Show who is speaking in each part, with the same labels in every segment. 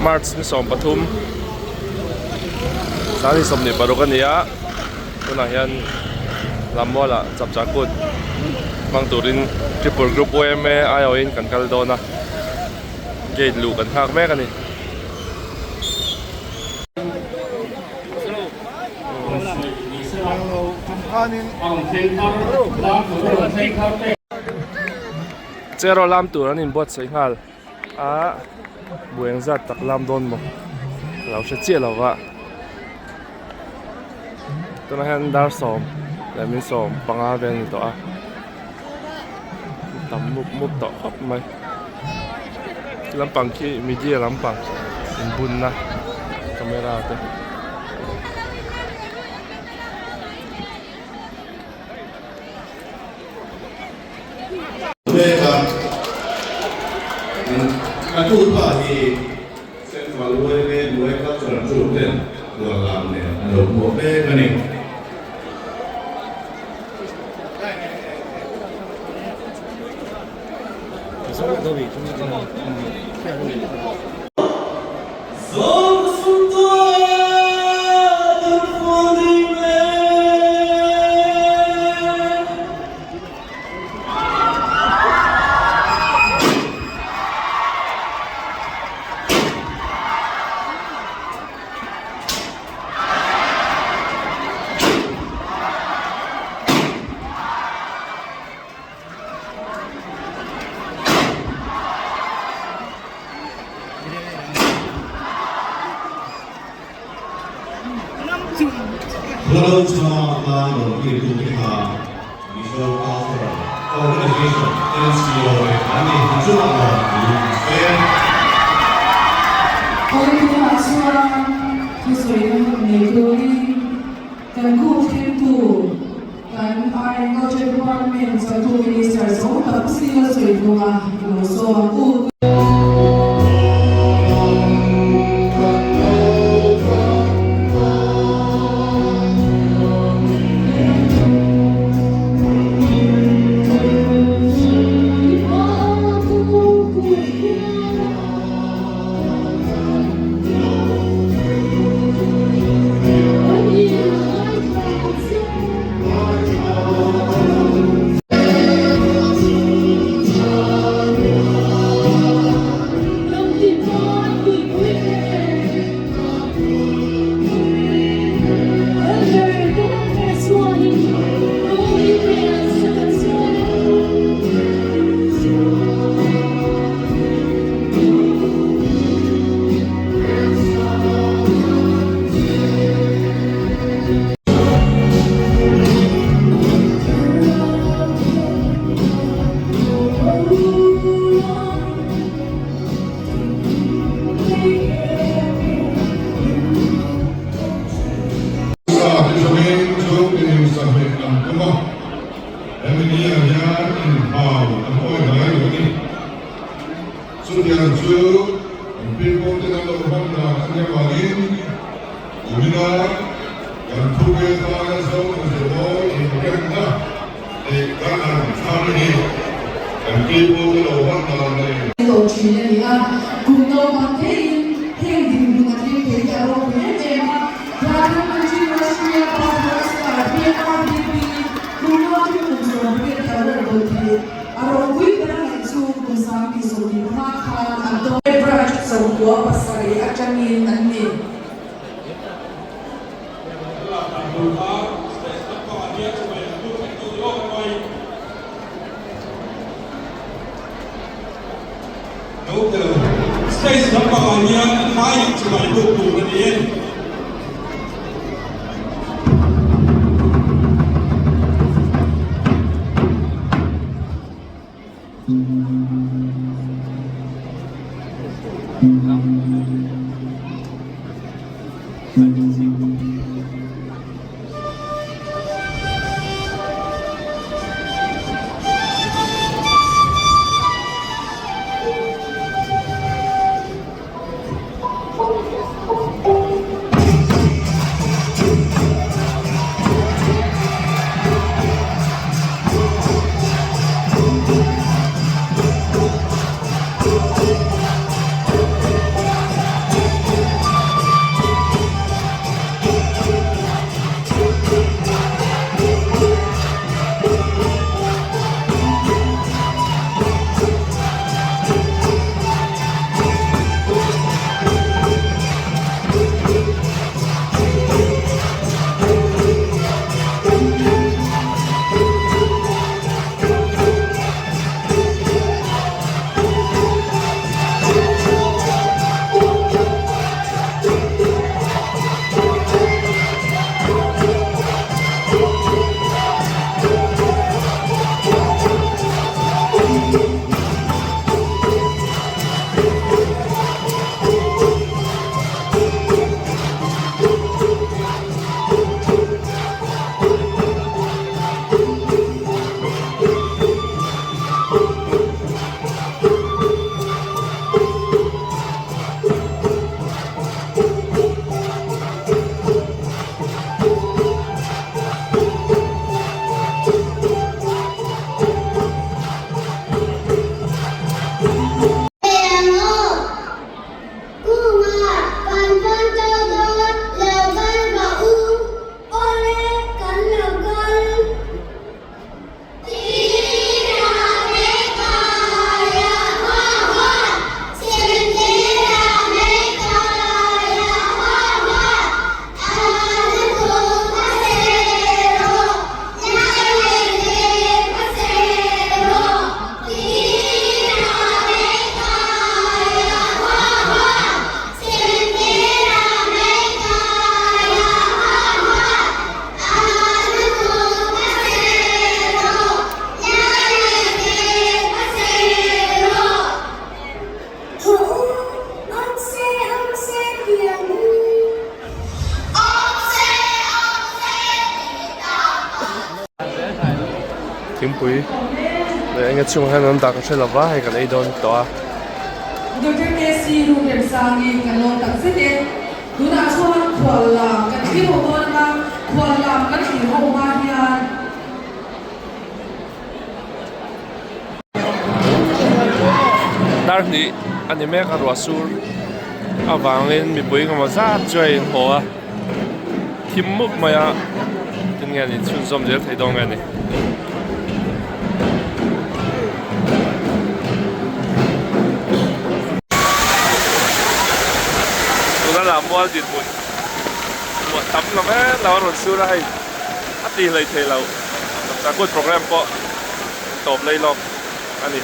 Speaker 1: March ni 13 Sangni 26 a ni a tunah hian Lammuala chapchar kut hmang turin Tripur Group yma aiawhin kan kal dawn a gate luh kan nghak mek a ni. Cheraw lam tur an inbuatsaih nghal a buai ang zat tak lam dawn maw ka lo hre chiah lo va tunah hian dar sawm leh min sawm panga vel a ni tawh a tam mup mup tawh khawp mai lampang khi media lampang inbunna camera te.
Speaker 2: Mek a, a tupa hi Central yma hnuai cultural troupe ten huan lam nen an lo hmuh mek a ni. Lalchhana rawn kirtute kha Mizo Cultural Organization, MCO, te an ni. An chungah lawm thu an sawi e.
Speaker 3: Kawngpuiah chuan thusawina hun nei turin kan kut thlengtu kan Art and Culture Department chawltu Minister zo tak Sila Sawiphunga i lo sawm ang u.
Speaker 2: Sa hi zawngin chu milim sahmeh an tum a, hemi ni ah hian inhau an awi ngai lo a ni. Chutiang chu kan pipu ten an lo hman dan a nia vangin kumina kan thupe tana zo an zirlawi inremna tih kan han thlang hi kan pipu te lo hman dan leh
Speaker 3: Tawh thin a ni a, kum naupang theiin heng dinhmun a thleng thei hi a ropui em em a, Pradhan Mantri Rashtriya Bal Puraskar, PMRBP, kum naupang kum 18 a rawh bawlh thei. A ropui ber a ngaih chu kum sangti sawmhnih hma khan an dawng. Branch 97 atangin an ni.
Speaker 4: Stage lampangah hian an vaiin chibai buk tur a ni e.
Speaker 1: Thingpui leh enge chhungah hian an dah ka hre lova hei kan ei dawn tawh a.
Speaker 3: Doctor KC Ruhremsangi kan lawm tak zet e. Tunah chuan khual lam kan thlir ho dawn anga khual lam kan thlir ho hma hian.
Speaker 1: Dar hnih a ni mek a ruah sur avangin mipui engemaw zat chu a inhaw a thim mup mai a tin nge an inchhunzawm zel thei dawn nge ni. Tuna lah mual dinhmun ruah tam lo em lo a rawn sur a hei a ti hlei thei lo chakut program pawh tawp lei lawk a ni.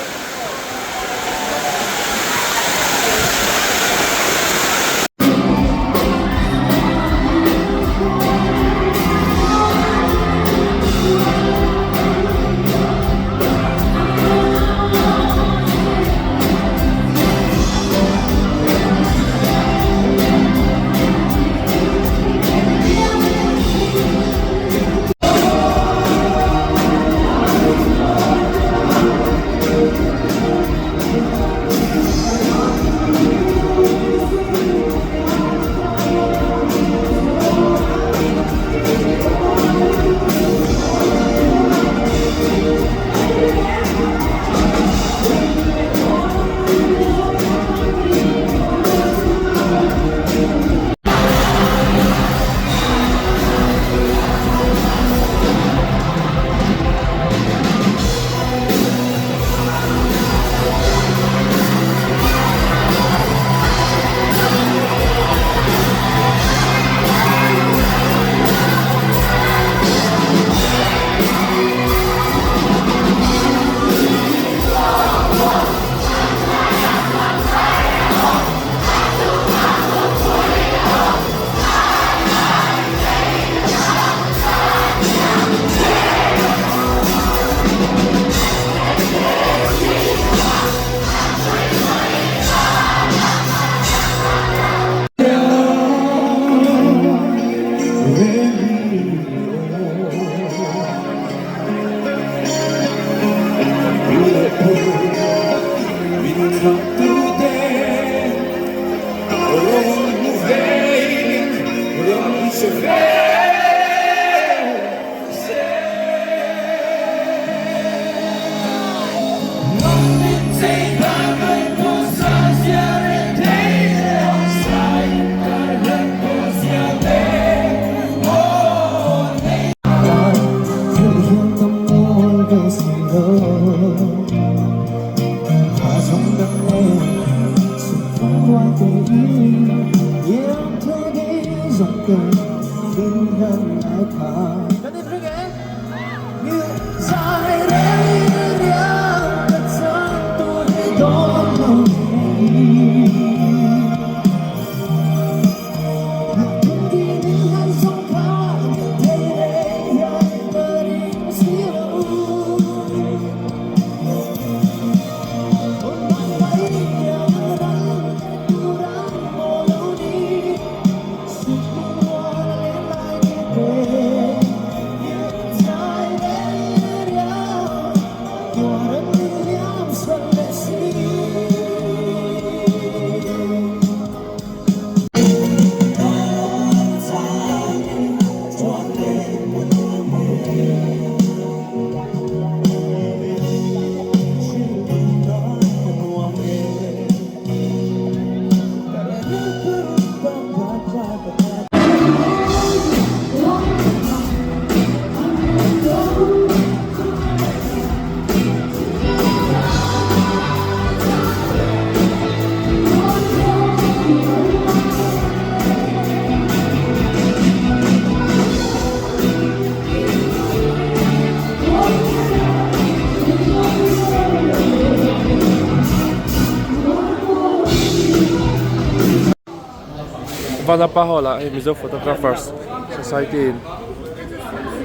Speaker 1: Vanapa hall ah hei Mizo Photographers Society in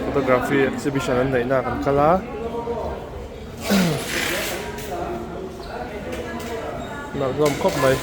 Speaker 1: photography exhibition an neih na ah kan kal a nalh hlawm khawp mai.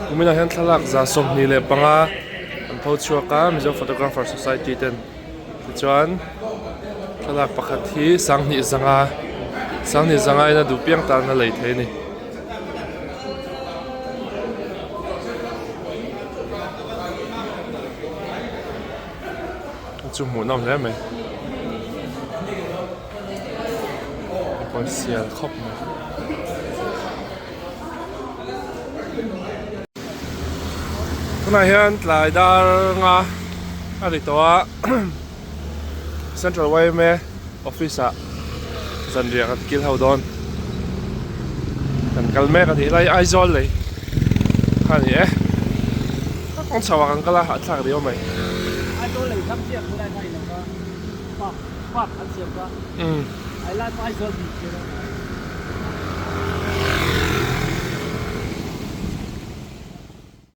Speaker 1: Kuminah hian thlalak 25 an pho chhuak a Mizo Photographer Society ten tichuan thlalak pakhat hi sanghnih zanga sanghnih zanga in a duh piang tan a lei thei a ni. Chu hmuh nawm hle mai a sial khawp mai. Tunah hian tlai dar nga a ri tawh a Central yma office ah zanriah kan kil ho dawn kan kal mek a nih lai Aizawl lei kha a ni e a kawng chho ah kan kal a hahthlak riau mai.
Speaker 5: Aizawl lei thlang chiah khulai kha a ni lo va park park an siam kha ai lai pawh Aizawl bik chiah lo.